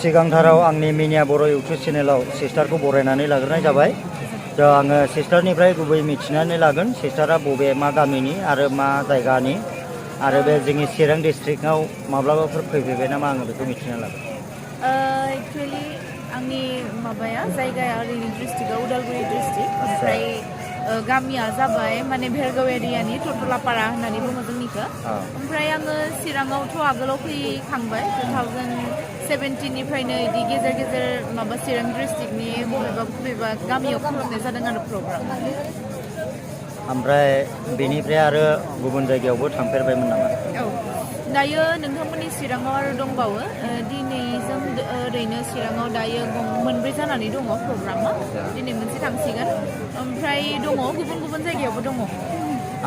सिगांथाराव आंनि मिनिया बर' इउटुब चेनेलाव सिस्टारखौ बरायनानै लाग्रोनाय जाबाय। दा आङो सिस्टारनिफ्राय गुबै मिथिनानै लागोन सिस्टारा बबे मा गामिनि आरो मा जायगानि आरो बे जोंनि चिरां डिस्ट्रिक्टआव माब्लाबाफोर फैफेरबाय नामा आङो बेखौ मिथिना लागोन। एक्चुअली आंनि माबाया जायगाया ओरैनो डिस्ट्रिक्टआ उदालगुरि डिस्ट्रिक्ट ओमफ्राय गामिया जाबाय माने भेरगाव एरियानि टटलापारा होननानै बुङो जोंनिखौ। ओमफ्राय आङो चिराङावथ' आगोलाव फैखांबाय 2017निफ्रायनो बिदि गेजेर गेजेर माबा चिरां डिस्ट्रिक्टनि बबेबा गामियाव खालामनाय जादों आरो प्रग्राम। ओमफ्राय बेनिफ्राय आरो गुबुन जायगायावबो थांफेरबायमोन नामा? औ दायो नोंथांमोननि चिराङाव आरो दंबावो दिनैजों ओरैनो चिराङाव दायो मोनब्रै जानानै दङ प्रग्रामा। दिनै मोनसे थांसिगोन ओमफ्राय दङ गुबुन गुबुन जायगायावबो दङ।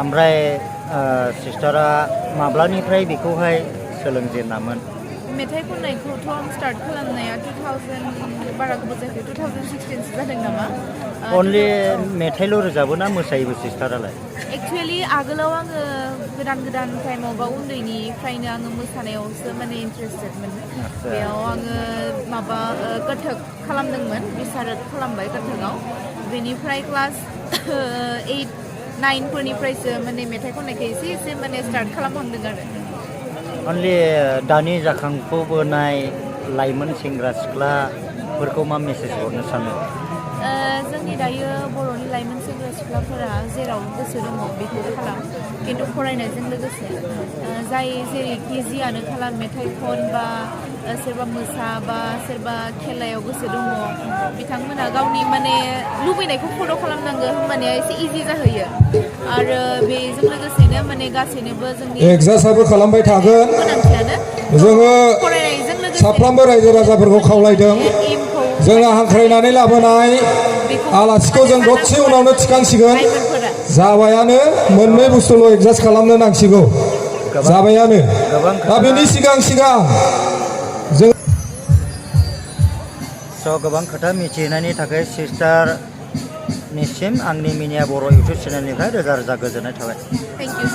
ओमफ्राय सिस्टारा माब्लानिफ्राय बेखौहाय सोलोंजेनामोन? मेथाइ खननायखौथ' आं स्टार्ट खालामनाया 2000 बारा गोबाव जायाखै 2016सो जादों नामा। अनलि मेथाइल' रोजाबो ना मोसायोबो सिस्टारालाय? एक्चुअलि आगोलाव आङो गोदान टाइमाव बा उन्दैनिफ्रायनो आङो मोसानायावसो माने इन्टारेस्टेडमोन। बेयाव आङो माबा कथक खालामदोंमोन बिसारत खालामबाय कथकआव। बेनिफ्राय क्लास 8-9 फोरनिफ्रायसो माने मेथाइ खननायखौ एसे माने स्टार्ट खालामहांदों आरो। अनलि दानि जाखांफुबोनाय लाइमोन सेंग्रा सिख्लाफोरखौ मा मेसेज हरनो सानो? जोंनि दायो बर'नि लाइमोन सेंग्रा सिख्लाफोरा जेराव गोसो दङ बेखौ खालाम, खिन्थु फरायनायजों लोगोसे जाय जेरैखि जियानो खालाम मेथाइ खन बा सोरबा मोसा बा सोरबा खेलायाव गोसो दङ बिथांमोना गावनि माने लुबैनायखौ फल' खालामनांगौ होमबानिया एसे इजि जाहैयो। आरो बेजों लोगोसेनो माने गासैनोबो जोंनि एक्सारसाइसबो खालामबाय थागोन। गोनांथियानो जोङो फरायनायजों लोगोसे साफ्रोमबो रायजो राजाफोरखौ खावलायदों जोङो हांख्रायनानै लाबोनाय आलासिखौ जों दसे उनावनो थिखांसिगोन। जाबायानो मोननै बुस्थुल' एडजास्ट खालामनो नांसिगौ। जाबायानो दा बेनि सिगां जों गोबां खोथा मिथिहोनायनि थाखाय सिस्टारनिसिम आंनि मिनिया बर' इउटुब चेनेलनिफ्राय रोजा रोजा गोजोननाय थाबाय। Thank you.